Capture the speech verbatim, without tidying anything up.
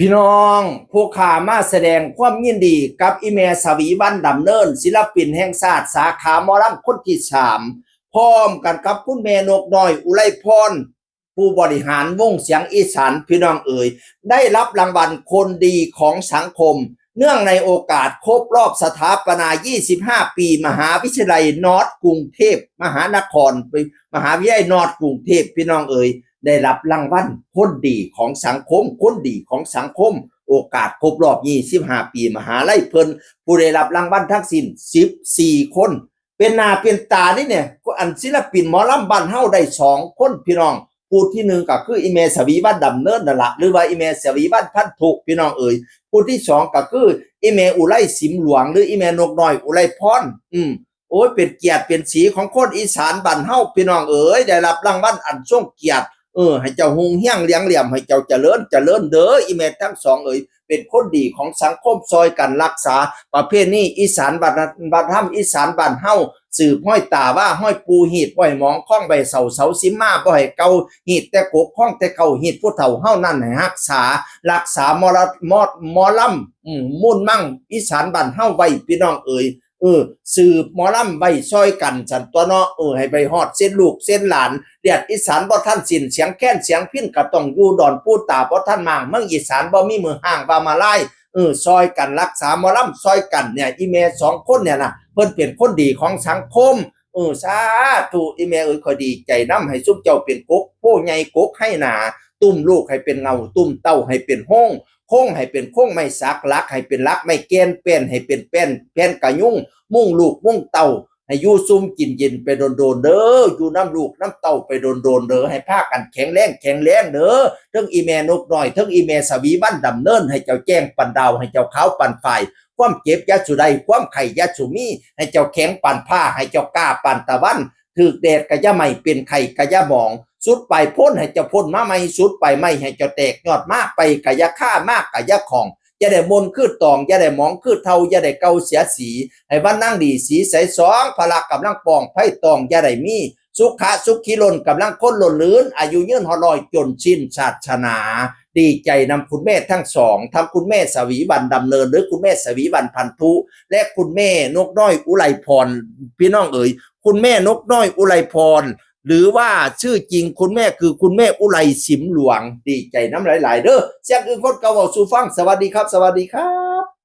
พี่น้อง ผู้ข้ามาแสดงความยินดีกับอีแม่สวีวรรณ ดำเนิน ศิลปินแห่งชาติสาขาหมอลำคนที่สาม พร้อมกันกับคุณแม่นกน้อย อุไรพร ผู้บริหารวงเสียงอีสาน พี่น้องเอ๋ย ได้รับรางวัลคนดีของสังคม เนื่องในโอกาสครบรอบสถาปนา ยี่สิบห้า ปี มหาวิทยาลัยนอร์ทกรุงเทพมหานคร มหาวิทยาลัยนอร์ทกรุงเทพ พี่น้องเอ๋ย ได้รับรางวัลคนดีของสังคม คนดีของสังคม โอกาสครบรอบ ยี่สิบห้า ปีมหาลัยเพิ่น ผู้ได้รับรางวัลทั้งสิ้น สิบสี่ คน เป็นหน้าเป็นตานี่เนี่ย อันศิลปินหมอลำบ้านเฮาได้สองคนพี่น้อง ผู้ที่หนึ่งก็คืออีแม่สวีวรรณ ดำเนินนั่นละ หรือว่าอีแม่สวีวรรณ พันธุ พี่น้องเอ๋ย ผู้ที่สองก็คืออีแม่อุไร สิมหลวง หรืออีแม่นกน้อย อุไรพร อืม โอ้ย เป็นเกียรติเป็นสีของคนอีสานบ้านเฮาพี่น้องเอ๋ย ได้รับรางวัลอันทรงเกียรติ เออ ให้เจ้าฮุงเฮียงเรืองเหลี่ยม ให้เจ้าเจริญเจริญเด้อ อีแม่ทั้งสองเอ๋ย เป็นคนดีของสังคม ซอยกันรักษาประเพณีอีสานวัฒนวัฒนธรรมอีสานบ้านเฮา สืบห้อยตาว่าห้อยปู ฮีดห้อยหมอง คล้องใบเสา เสาสิมมาบ่ให้เก่า ฮีดแต่กก คล้องแต่เก่า ฮีดผู้เฒ่าเฮานั่นให้รักษา รักษาหมอลำ หมอหมอลำ อืม มุ่นมั่งอีสานบ้านเฮาไว้พี่น้องเอ๋ย เออ สืบหมอลำไว้ซอยกันสันตัวเนาะ เออ ให้ไปฮอดเส้นลูกเส้นหลาน เลียดอีสานบ่ทันสิ้น เสียงแคนเสียงพิณก็ต้องอยู่ดอนปูตาบ่ทันมาง เมืองอีสานบ่มีมือห้างว่ามาลาย เออ ซอยกันรักษาหมอลำซอยกันเนี่ย อีแม่สองคนเนี่ยนะ เพิ่นเป็นคนดีของสังคม เออ สาธุ อีแม่เอ๋ย ข้อยดีใจนำ ให้ซุมเจ้าเป็นกกโพใหญ่กกไฮนา ตุ้มลูกให้เป็นเงา ตุ้มเต้าให้เป็นโฮง โค้งให้เป็นโค้งไม้สัก หลักให้เป็นหลักไม้แก่น แป้นให้เป็นแป้น แผ่นกะยุง มุ้งลูกมุ้งเต้า ให้อยู่ซุ่มกินเย็นไปโดนๆเด้อ อยู่นำลูกนำเต้าไปโดนๆเด้อ ให้พากันแข็งแรงแข็งแรงเด้อ เทิงอีแม่นกน้อย เทิงอีแม่สวีวรรณ ดำเนิน ให้เจ้าแจ้งปานดาว ให้เจ้าขาวปานฝ้าย ความเจ็บอย่าสู่ได้ ความไข้อย่าสู่มี ให้เจ้าแข็งปานฟ้า ให้เจ้ากล้าปานตะวัน ถืกแดดก็อย่าไหม้ เป็นไข้ก็อย่าหมอง สุดปลายพ้นให้เจ้าพ้นมาใหม่ สุดปลายไม้ให้เจ้าแตกยอดมา ไปก็อย่าคา มาก็อย่าข้อง อย่าได้มนคือตอง อย่าได้หมองคือเทา อย่าได้เก่าเสียสี ให้วันนั่งดีสีใสสอง พละกำลังปอง ไพ่ตองอย่าได้มี สุขะสุขีล้น กำลังคนล้นลื่น อายุยืนฮอดร้อย จนสิ้นศาสนา ดีใจนำคุณแม่ทั้งสอง ทั้งคุณแม่สวีวรรณ ดำเนิน หรือคุณแม่สวีวรรณ พันธุ และคุณแม่นกน้อย อุไรพร พี่น้องเอ๋ย คุณแม่นกน้อย อุไรพร หรือว่าชื่อจริงคุณแม่คือคุณแม่อุไร สิมหลวง ดีใจนำหลายๆเด้อ เสียงอื่นคนเก่าเว้าสู่ฟัง สวัสดีครับ สวัสดีครับ